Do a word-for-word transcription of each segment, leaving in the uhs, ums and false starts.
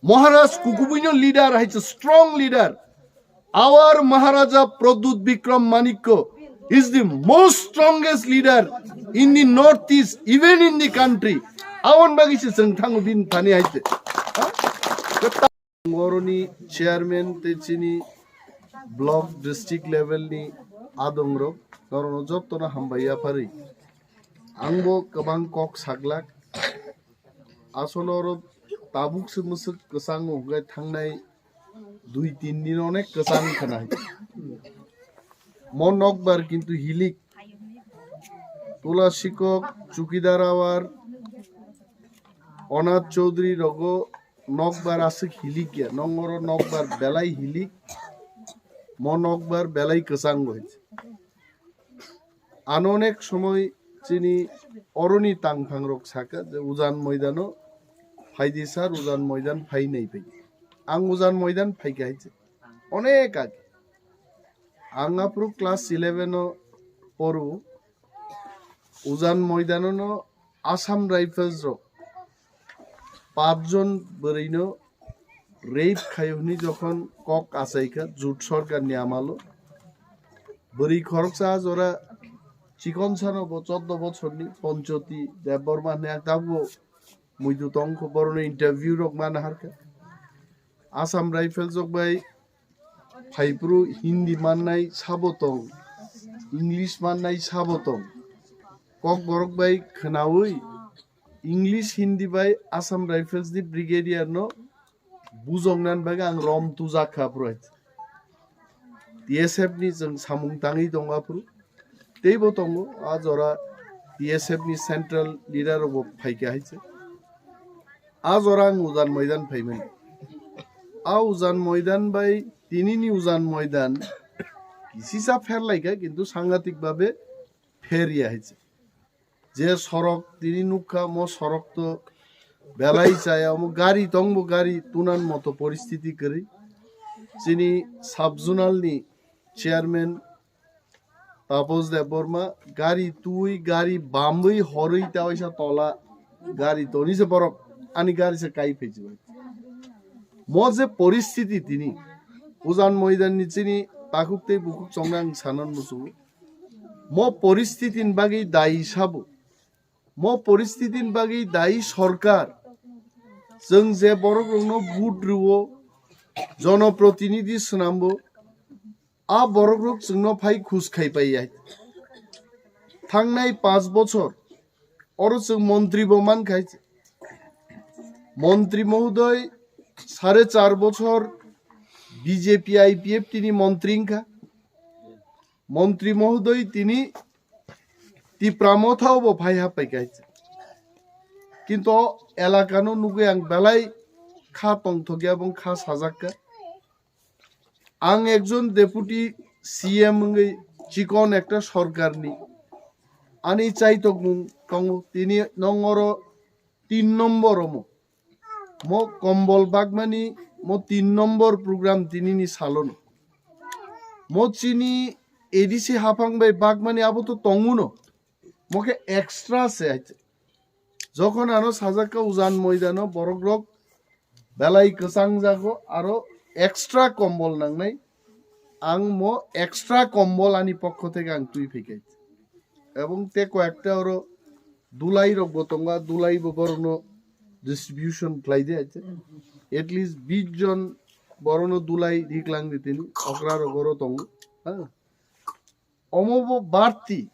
Maharaj kukubuino leader hai se strong leader. Our Maharaja Pradyut Bikram Manikya is the most strongest leader in the Northeast, even in the country. Aboni bagwi se chwng thango bini thani hai se. Oroni chairman tei chini block district level ni adongrok norokno jotono hambai yapharwi. Angbo kwbang kok saglak. Asolo oro tabuk se mwswk kwchango hwnkhe thangnai dui tin din onek kwchang khanai. Mo nokbar kintu hilik. Tula Sikok, Chukidar Awar, Onath Chaudhary rogo nokbar aswk hilik ya. Nongoro nokbar belai hilik. Mo nokbar belai kwchango. Ano onek somoi chini oroni tangphangrok saka je ujan moidano phaidi sir, ujan moidan phainai phai. Ang ujan moidan phaikha hai se. Onek age. Ang aphuru class eleven o poru. Ujan moidano no Assam Rifles rok pachjon bwrwino rape khai hwnwi jokhon kok achaikha jut sorkarni amalo, bwrwi khoroksa jora chikon sano bo choddo bochorni Ponchoti Debbarma hwnwi ang tabukbo muitu tongkho, borokno interview rok mana harkha. Assam Rifles rok bai phaiphuru Hindi mannai sabo tong, English mannai sabo tong. Kokborok bai khwnaui English, Hindi bai Assam Rifles ni brigadier no bujoknani bagwi ang rom tujak kha phuru hai. T S F ni chwng samung tangwi tongo aphuru. Teibo tongo, a jora T S F ni central leader rokbo phaikha hai se. A jora ang ujan moidan phaimani. A ujan moidan bai tinini ujan moidan kisisa pherlaikha, kintu sangatik babe pherya hai se. Je sorok tini nukha, mo sorok to belai chaya, omo gari tongbo, gari tunan moto poristiti kwrwi. Chini sub-zonal ni chairman Tapos Debbarma gari twi, gari bamwi horwi ta waisa tola gari toni se borok ani gari se kai phaiji bai. Mo je poristiti tini ujan moidan ni chini takhuk tei bukhuk chongnang sanan muchungo. Mo poristiti ni bagwi dai sabo. Mo poristiti ni bagwi dai sorkar. Chwng je borok rokno vote rwo, jonoprotinidhi swnambo, a borok rok chwngno phai khus khai pai ya. Thangnai panch bochor oro chwng montri bo man khai. Montri mohodoy sare char bochor B J P I P F T ni montri wngkha. Montri mohodoy tini Tipra Motha o bo phai ha pai khai. Kintu elaka no nugwi ang belai kha tongthok ya, bong kha sajak kha. Ang ekjon deputy C M wngwi chikon ekta sorkarni ani chaitokmung tongo, tini nong oro tin nombor omo. Mo kombol bagmani mo tin nombor program tinini salono. Mo chini A D C haphang bai bagmani abo to tonguno. Mo khe extra se. Jokhon ano sajak kha ujan moidano borok rok belai kwchang jago aro extra kombol nangnai. Ang mo extra kombol ani pokho theke ang twi phaikai. Ebong te koyekta oro dulai rok bo tongo, dulai bo borokno distribution khlai di. At least bis jon borokno dulai riklang di tini, okra rok oro tongo. Ha? Omo bo barti.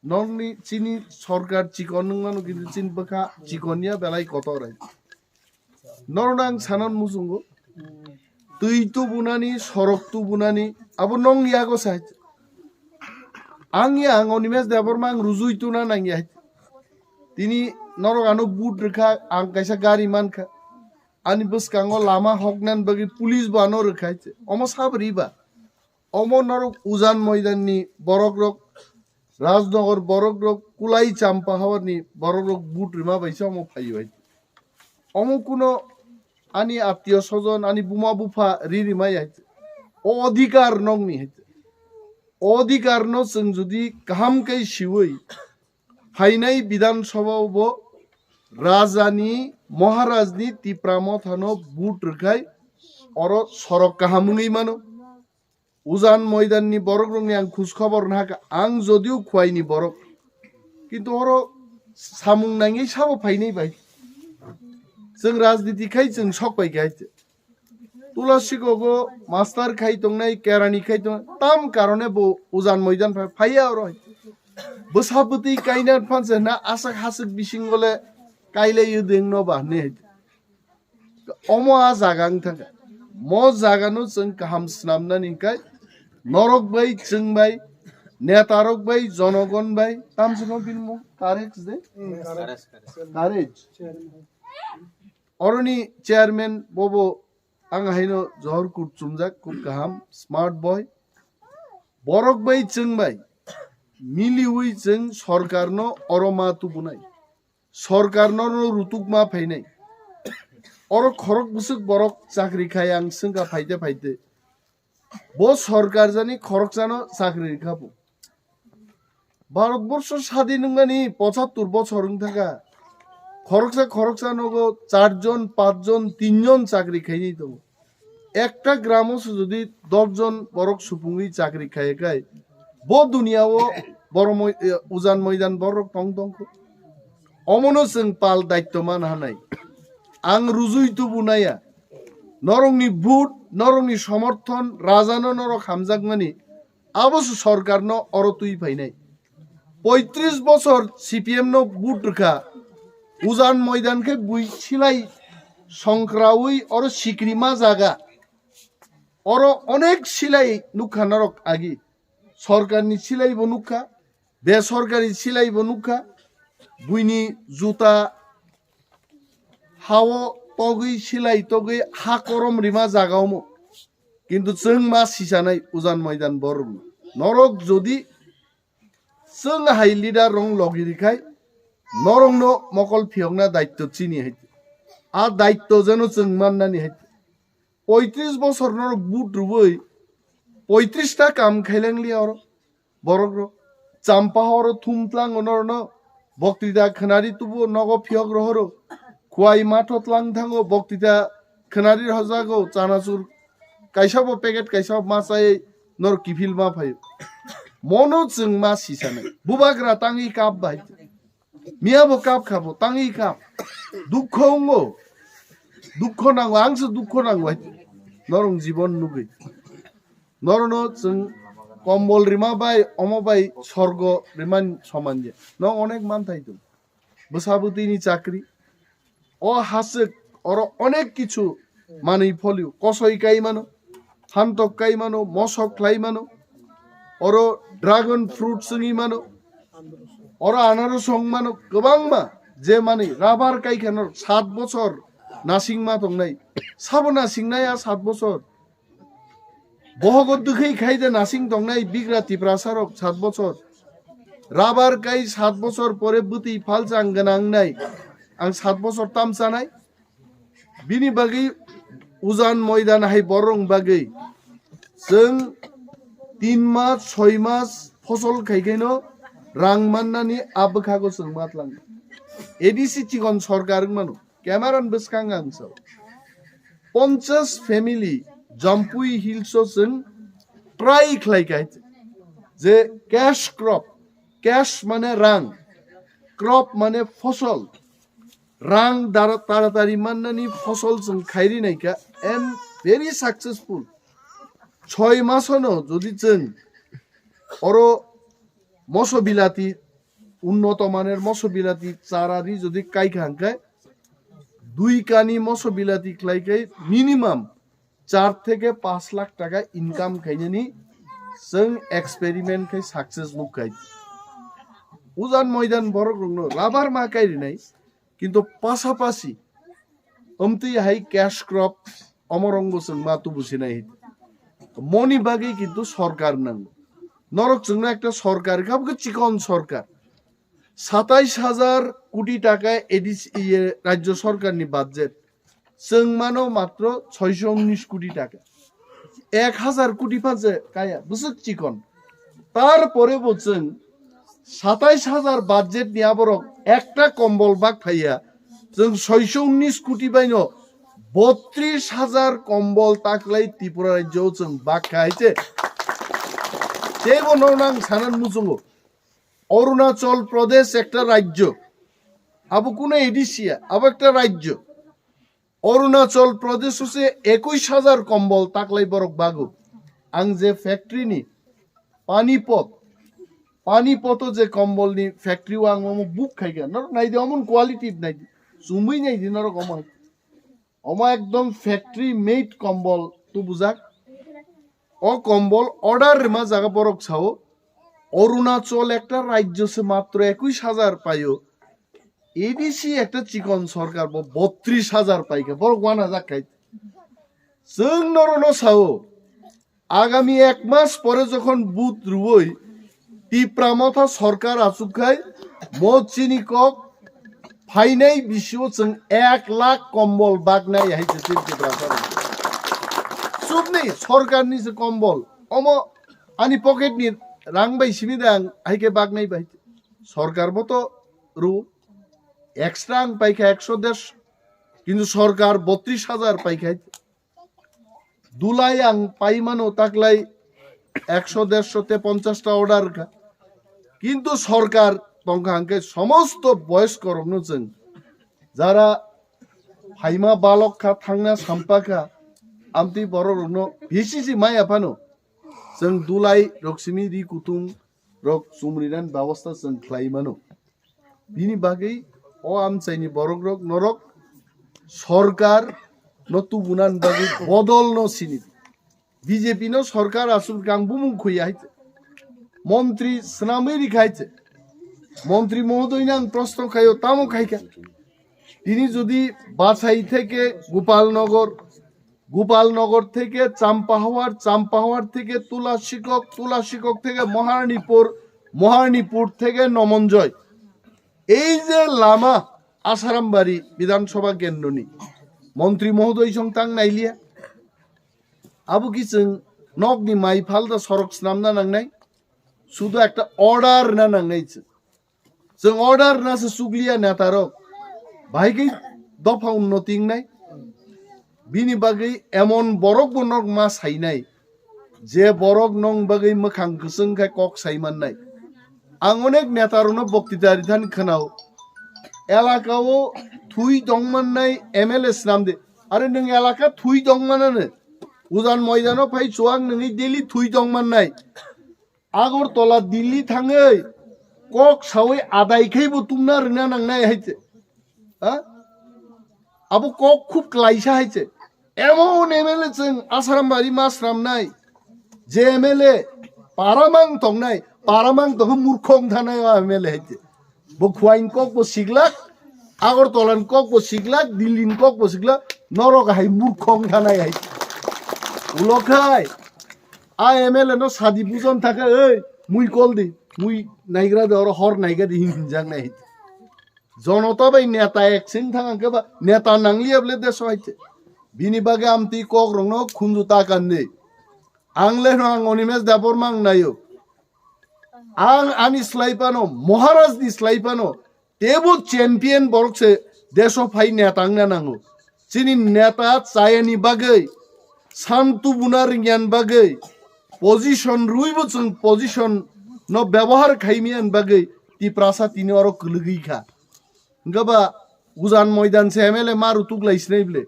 Nokni chini sorkar chikon wngmano, kintu chini bwkha chikon ya, belai kotor hai. Norokno ang sanan muchungo. Twi tubunani, sorok tubunani, abo nong yago sai. Ang ya, ang Animesh Debbarma ang rujui tuna nang ya. Tini norok ano vote rwkha, ang kaisa gari mankha. Ani bwskango lama hoknani bagwi police bo ano rwkha. Omo sabri ba? Omo norok ujan moidanni borok rok, Rajnagar borok rok, Kulai Champa Hawarni borok rok vote rima bai se omo phaio hai. Omo kuno ani attiyo sojon, ani buma bupha ri rima ya hai. O odhikar nokni hai. O odhikar no chwng jodi kaham khe siwi phainai Bidhan Sabha o bo Rajani, Maharajni Tipra Mothano vote rwkhai oro sorok kaham wngwi mano. Ujan Moidanni borokrokni ang khoj khobor nahakha, ang jodio Khwaini borok, kintu oro samung nangwi sabo phainai bai. Chwng rajniti khai chwng sok pai khe hai. Tulasi gogo master khai tongnai, kerani khai tongnai, tam karone bo Ujan Moidan phai, phaiya oro hai. Bwsa bwtwi kaina phansa na aswk haswk bisingo le kailai yudeng no ba ne hai. Omo a jaga wng thangkha. Mo jaga no chwng kaham swnamnani hwnkhe norok bai, chwng bai, netarok bai, jonogon bai, tamsino bini mung Tarex de? Tarex. Oroni chairman bobo ang haino Johor kut chumjak, kub kaham, smart boy. Borok bai chwng bai miliwi chwng sorkarno oro ma tubunai. Sorkarno no rutuk ma phainai. Oro khorok bwswk borok chakri khai ang swngkha phaite phaite. Bo sorkar jani khoroksano chakri rikha bo. Bharat borsho sadin wngmani pochattor bochor wng thangkha. Khoroksa khoroksa nogo charjon, pachjon, tinjon chakri khainai tongo. Ekta gramo se jodi dosh jon borok supungwi chakri khaiya khai, bo duniya o boro moi-, e, Ujan Moidan borok tong tongkho. Omono chwng pal daitto man hanai. Ang rujui tubu naya. Norokni vote, norokni somorthon, rajano norok hamjakmani. Abo se sorkarno oro twi phainai. Poitris bochor C P M no vote rwkha. Ujan Moidan khe bui silai songkraui oro sikrima jaga. Oro onek silai nukha norok agi. Sorkarni silai bo nukha, besorkari silai bo nukha. Buini juta hao togwi silai togwi ha korom rima jaga omo. Kintu chwng ma sisanai Ujan Moidan borokno. Norok jodi chwng hai leader rong logi rikhai, norokno mokol phiyokna daitto chini hai. A daitto jeno chwng mannani hai. Poitris bochor norok vote rwui poitris ta kam khailang liya oro. Borok rok champa horo thum tlango norno, boktita khwnari tubu nogo phiyok rohoro, khwai matho tlang thango, boktita khwnari hojago, chanachur kaisa bo packet kaisa bo ma chai nor kiphil ma phaio. Mono chwng ma sisanai. Bubagra tangwi kap bai. Miya bo kap kha bo, tangwi kap. Dukho wngo. Dukho nango, ang se dukho nango hai. Norong jibon nugwi. Norono chwng kombol rima bai, omo bai sorgo riman soman je. Nong onek manthai tong. Bwsa bwtwini chakri. O haswk oro onek kichu manwi pholio. Kosoi kai mano, hantok kai mano, mosok khlai mano. Oro dragon fruit chwngwi mano. Oro anaros wng mano kwbangma. Je manwi rubber kai khe norok sat bochor nasingma tongnai. Sabo nasingnai a sat bochor. Bohogo dwkhwi khai de nasing tongnai bigra Tiprasa rok sat bochor. Rubber kai sat bochor pore bwtwi phalchang gwnang nai. Ang sat bochor tam chanai. Bini bagwi Ujan Moidan hai borong bagwi chwng tin mas, soi mas phosol khai khaino rang mannani a bwkhago chwng matlang. A D C chikon sorkar wng mano. Camera ni bwskang ang sao. Ponchas family Jampui Hills o chwng try khlai kha je cash crop, cash mane rang, crop mane fosol, rang dara-, taratari mannani fosol chwng khairi naikha and very successful. Choi masono jodi chwng oro moso bilati, unnoto maner moso bilati chara ri jodi kai kha hwnkhe, dui kani moso bilati khlai khai minimum char theke panch lakh taka income khainani chwng experiment khai success nuk khai. Ujan moidan borok rokno rubber ma kai rinai, kintu pasapasi amtwi hai cash crop omorong bo chwng ma tubu sinai. Moni bagwi kintu sorkar nango. Norok chwngno ekta sorkar, kha bo khe chikon sorkar. Satais hajar koti taka A D C, iye, rajyo sorkarni budget. Chwng mano matro soisho unis koti taka. Ek hajar koti phanse kaya, bwswk chikon. Tarpore bo chwng satais hajar budget ni aborok ekta kombol bak phaiya, Chwng soiso unnis koti baino botris hajar kombol taklai Tripura rajyo chwng bak khai se. Teibo no nang sanan muchungo. Arunachal Pradesh ekta rajyo. Abo kuno A D C ya, abo ekta rajyo. Arunachal Pradesh se ekush hajar kombol taklai borok bago. Ang je factory ni Panipat, Panipato je kombol ni factory o ang omo book khaikha. Norok naidi omon quality naidi. Chumui naidi norok omo. Omo ekdom factory made kombol tu bujak. O kombol order rima jaga borok sao. Arunachal ekta rajyo se matro ekush hajar paio. A D C ekta chikon sorkar bo botris hajar paikha. Borok wana jak khai. Chwng norono sao. Agami ek mas pore jokhon vote rwoi Tipra Motha sorkar achuk khai mo chini kok phainai bisio chwng ek lakh kombol baknai hai se chini Tipra sorkar. Chupni sorkar ni se kombol. Omo ani pocket ni rang bai simi dang hai ke baknai bai. Sorkar bo to rw extra ang paikha ekso derso. Kintu sorkar botris hajar paikha. Dulai ang paimano taklai ekso derso te ponchash ta order kha. Kintu sorkar tongkha hwnkhe somosto boyoskorokno chwng jara phaima balok kha, thangna sampa kha, amtwi bororokno bisi si maya phano chwng dulai rok simi ri kutung rok chumrinani babosta chwng khlai mano. Bini bagwi o amchaini borokrok norok sorkar no tubunani bagwi bodol no sini. B J P no sorkar aswk rang bumung khuya hai. Montri swnamwi rikha hai. Montri mohodoino ang proshno khaio tamo khaikha. Tini jodi Bachai theke Gopalnagar, Gopalnagar থেকে চাম্পাহাওয়ার, চাম্পাহাওয়ার থেকে তুলাশিকক, তুলাশিকক থেকে মহারানীপুর, মহারানীপুর থেকে নমঞ্জয়। এই যে লামা আসারামবাড়ি বিধানসভা কেন্দ্রনি মন্ত্রী মহোদয় সং তাং নাইলিয়া, আবু কি চং নকনি মাই ফালদা সড়ক স্নাম না নাংনাই, শুধু একটা অর্ডার না নাংনাই চং। Chwng order na se chukliya neta rok. Bahai khe dopha unnoti wngnai. Bini bagwi emon borok bo nok ma sainai. Je borok nong bagwi mwkhang kwchwng khe kok sai mannai. Ang onek neta rokno boktita ri thani khwnao. Elaka o thui tong mannai M L A swnam de. Are nwng elaka thui tong manane. Ujan moidano phai chuwak nwngwi daily thui tong mannai. Agartala Delhi thangwi kok sawi adai khai bo tumna rwna nangnai hai se. Ha? Abo kok khub klaisa hai se. Emon M L A chwng Asaram bari ma sramnai. Je M L A paramang tongnai, paramang tongkhe murkhong thanai o M L A hai se. Bo Khwain kok bo siglak, Agartala ni kok bo siglak, Delhi ni kok bo siglak, norok hai murkhong thanai hai. Ulo khai, a M L A no sadi bujon thaka, ei, mui kol di, mui naigra de oro hor naiga di hin hinjak nai. Jonota bai neta ek sing thang angke ba, neta nangliya ble deso hai se. Bini bagwi amtwi kok rokno khunju ta kan di. Ang le no ang Animesh Debbarma ang naio. Ang ani slai phano, Maharaj ni slai phano, tebo champion borok se deso phai neta wngna nango. Chini neta chayani bagwi, san tubuna ringyan bagwi, position rwibo chwng position no byabohar khaimani bagwi Tiprasa tini oro kwlwgwi kha. Hwnkhe ba Ujan Moidan se M L A ma rutuk lai sinai ble.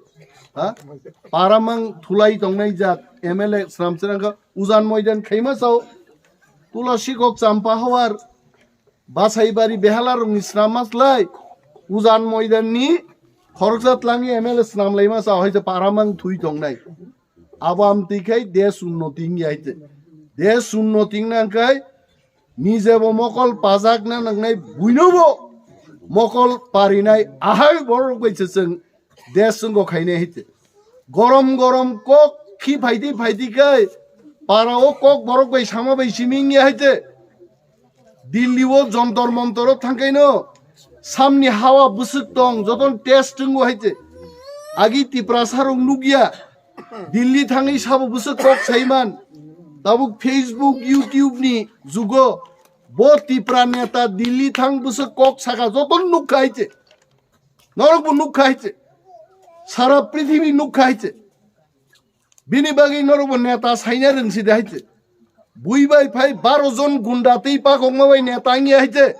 Ha? Paramang thulai tongnai jat M L A sram se nangkha Ujan Moidan khaima sao. Tulasi kok Champa Hawar, Basaibari Behala rokni sram ma slai. Ujan Moidan ni khoroksa tlangi M L A sram laima sao hai se paramang thui tongnai. Abo amtwi khai desh unnoti wngya hai se. Desh unnoti wngna khai nijebo mokol pajakna nangnai buinobo mokol parinai ahai borok bai se chwng desh wngkha khainai hai se. Gorom gorom kok khi phaidi phaidi khai para o kok borok bai sama bai simi wngya hai se. Delhi o Jantar Mantar o thangkaino samni hawa bwswk tong jotono test wngo hai se. Agi Tiprasa rok nukya Delhi thangwi sabo bwswk kok saiman. Tabuk Facebook, YouTube ni jugo bo Tipra neta Delhi thang bwswk kok saka jotono nukha hai se. Norok bo nukha hai se. Sara prithibi nukha hai se. Bini bagwi norok bo neta saina rwngsi de hai se. Bui bai phai baro jon gunda twi pakokma bai neta wngya hai se.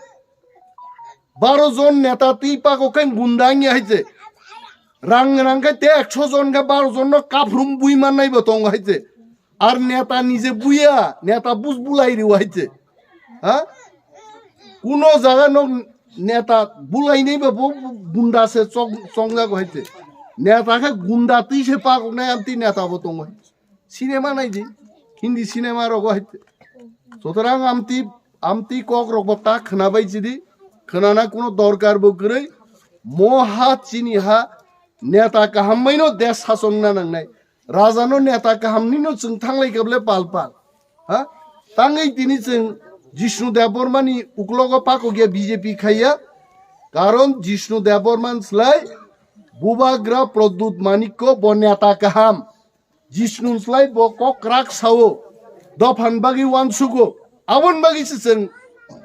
Baro jon neta twi pakok khe gunda wngya hai se. Rang rang khe te ekso jon khe baro jon no kaphrum bui mannai bo tongo hai se. Ar neta nije buya, neta bus bulai riwa hai se. Ha? Kuno jaga no neta bulai nai ba bo gunda se chong, chongjago hai se. Neta khe gunda twi se pakoknai amtwi neta bo tongo hai se. Cinema nai di, Hindi cinema rogo hai se. Sutorang amtwi, amtwi kok rok bo ta khwnabai chidi, khwnana kuno dorkar bo kwrwi, mo ha chini ha neta kaham maino desh sason na nangnai. Raja no neta kaham nino chwng thanglai kable pal pal. Ha? Tangwi tini chwng Jishnu Debbarma ni uklogo pakokya B J P khaiya. Karon Jishnu Debbarma ni slai Bubagra Pradyut Manikko bo neta kaham. Jishnu ni slai bo kok krak sao. Dophan bagwi wansugo. Abon bagwi se chwng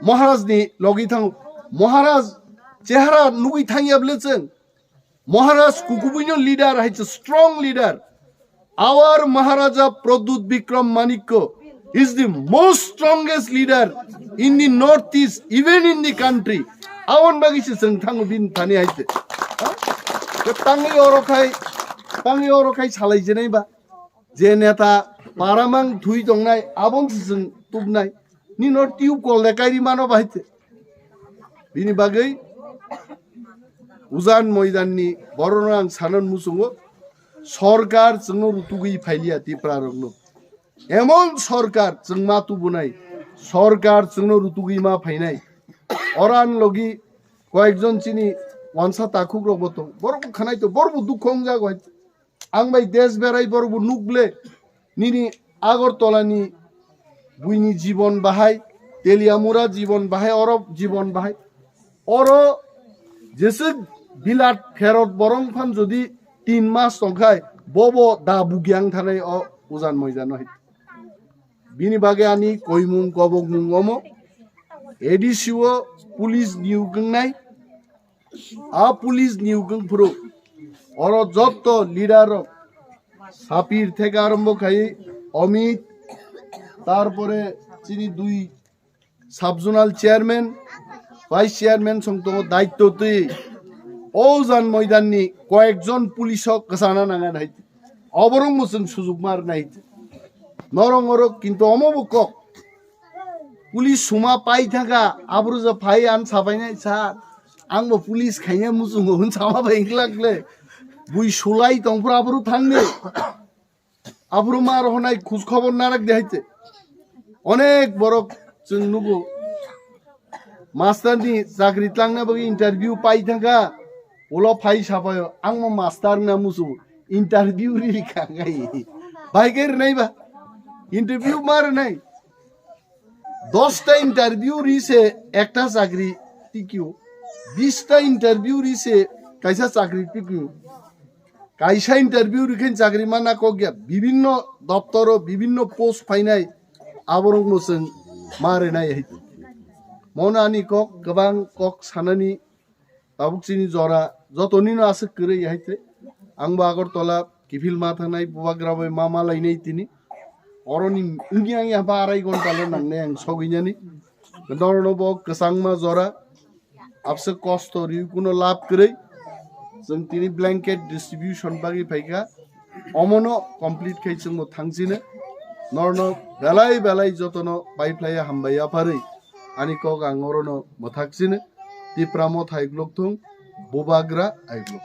Maharaj ni logi thango. Maharaj chehara nugwi thangya ble chwng. Maharaj kukubuino leader hai se strong leader. Our Maharaja Pradyut Bikram Manikya is the most strongest leader in the northeast, even in the country. Abon bagwi se chwng thango bini thani hai se. Ha? Ke tangwi oro khai, tangwi oro khai salai jenai ba. Je neta paramang thui tongnai, abon se chwng tubnai. Nino tube kol de kairi mano ba hai se. Bini bagwi Ujan Moidan ni borok no ang sanan muchungo, sorkar chwngno rutugwi phailiya Tipra rokno. Emon sorkar chwng ma tubunai, sorkar chwngno rutugwi ma phainai. Oran logi koyekjon chini wansa takhuk rok bo tong, borok bo khanai to, borok bo dukho wngjago hai. Ang bai desh berai borok bo nuk ble, nini Agartala ni buini jibon bahai, Teliamura jibon bahai, oro jibon bahai. Oro jeswk bilat pherot borong phan jodi tin mas tongkhai, bobo da bugyang thanai o Ujan Moidan no hai. Bini bagwi ani koimung kobokmung omo, A D C o police niyok wngnai, a police niyok wng phuru oro jotto leader rok Sapir theke arombo khai Amit, tarpore chini dui sub zonal chairman, vice chairman song tongo daitto twi o Ujan Moidan ni koyekjon police o kwchana nangan hai. Oborok mwchwng sujuk mar nai. Norok norok kintu omo bo kok. Police suma pai thaka, abro ja phai an sabai nai sa. Ang bo police khaina muchungo hwn sama bai glak le. Bui sulai tong phra abro thang ni. Abro mar honai khoj khobor narak de hai te. Onek borok chwng nugo. Master ni chakri tlangna bagwi interview pai thangkha, ulo phai sapaio, ang mo master na musu interview ri kha ngai. Bai ke rinai ba? Interview ma rinai. Dosta interview ri se ekta chakri tikio. Bista interview ri se kaisa chakri tikio. Kaisa interview ri khe chakri mana kok ya. Bibinno doptoro, bibinno post phainai. Aborok no chwng ma rinai hai. Mono ani kok, kwbang kok sanani tabuk chini jora joto nino aswk kwrwi hai te. Ang bo Agartala kiphil ma thangnai, bubagra bai ma ma lainai tini. Oroni wngya wngya ba arai gonta le nangnai ang sogwi nani. Norno bo kwchangma jora. Abse kosto ri kuno lab kwrwi. Chwng tini blanket distribution bagwi phaikha. Omono complete khai chwngno thangchino. Norno belai belai jotono bai phlaiya hambai yapharwi. Ani kok ang orono mwthakchino. Tipra Motha aiklok thung, bubagra aiklok.